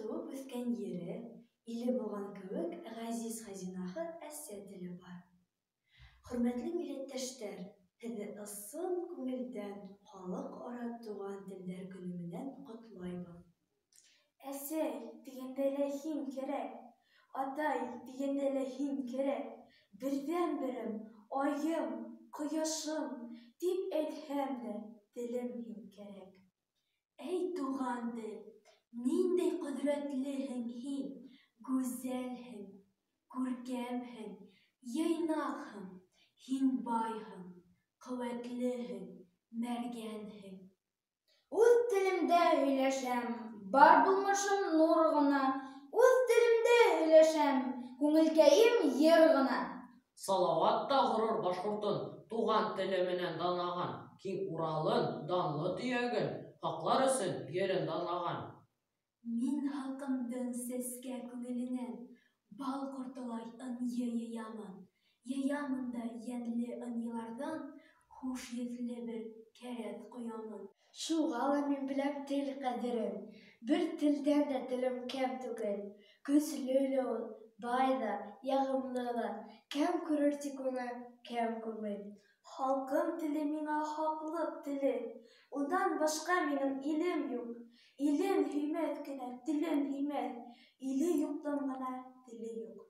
Тыуып үҫкән ере, иле булған кеүек, ғәзиз хазинаһы әсә теле бар. Хөрмәтле милләттәштәр, һеҙҙе ысын күңелдән Халыҡ-ара туған телдәр көнө менән ҡотлайбыҙ. Әсәй тигәндә лә һин кәрәк, атай тигәндә лә һин кәрәк, берҙән-берем, айым, ҡояшым, тип әйтһәм дә, телем һин кәрәк. Эй, туған тел, ниндәй ҡөҙрәтлеһең һин, гүзәлһең, күркәмһең, йыйнаҡһың, һин байһың, ҡеүәтлеһең, мәргәнһең. Үҙ телемдә һөйләшәм, бар булмышым нур ғына. Үҙ телемдә һөйләшәм, күңелкәйем йыр ғына. Салауат та ғорур башҡортон туған теле менән данлаған, киң Уралын, данлы төйәген һаҡлар өсөн ерен данлаған. Мин халҡымдың сәскә күңеленән бал ҡортолай ынйы йыямын. Йыямын да йәнле ынйыларҙан хуш еҫле бер кәрәҙ ҡоямын. Шуға ла мин беләм тел ҡәҙерен, бер телдән дә телем кәм түгел. Көслө лә ул, бай ҙа, яғымлы ла, кәм күрер тик уны кәм күңел. Халҡым теле миңә хаҡлыҡ теле, унан башҡа минең илем юҡ. Илен һөймәҫ кенә телен һөймәҫ, иле юҡтың ғына теле юҡ.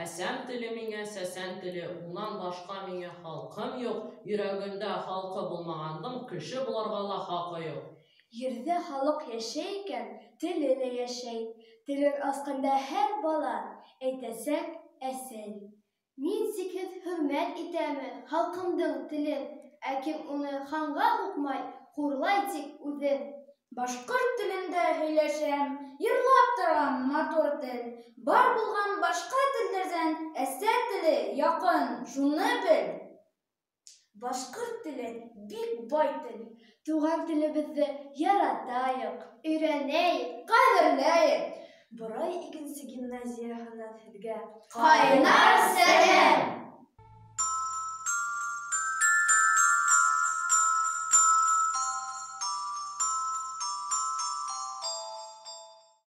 Әсәм теле миңә сәсән теле, унан башҡа миңә халҡым юҡ. Йөрәгендә халҡы булмағандың кеше булырға ла хаҡы юҡ. Ерҙә халыҡ йәшәй икән, теле лә йәшәй. Телен асҡанда һәр бала әйтәсәк әсәй. Мин сикһеҙ хөрмәт итәмен халҡымдың телен, ә кем уны ханға һуҡмай, хурлай тик үҙен. Башҡорт телендә һөйләшәм, йырлап торам матур тел. Бар булған башҡа телдәрҙән әсә теле яҡын, шуны бел. Башҡорт теле бик бай тел. Туған телебеҙҙе яратайыҡ, өйрәнәйек, ҡәҙерләйек. Борай икенсе гимназияһынан һеҙгә ҡайнар сәләм!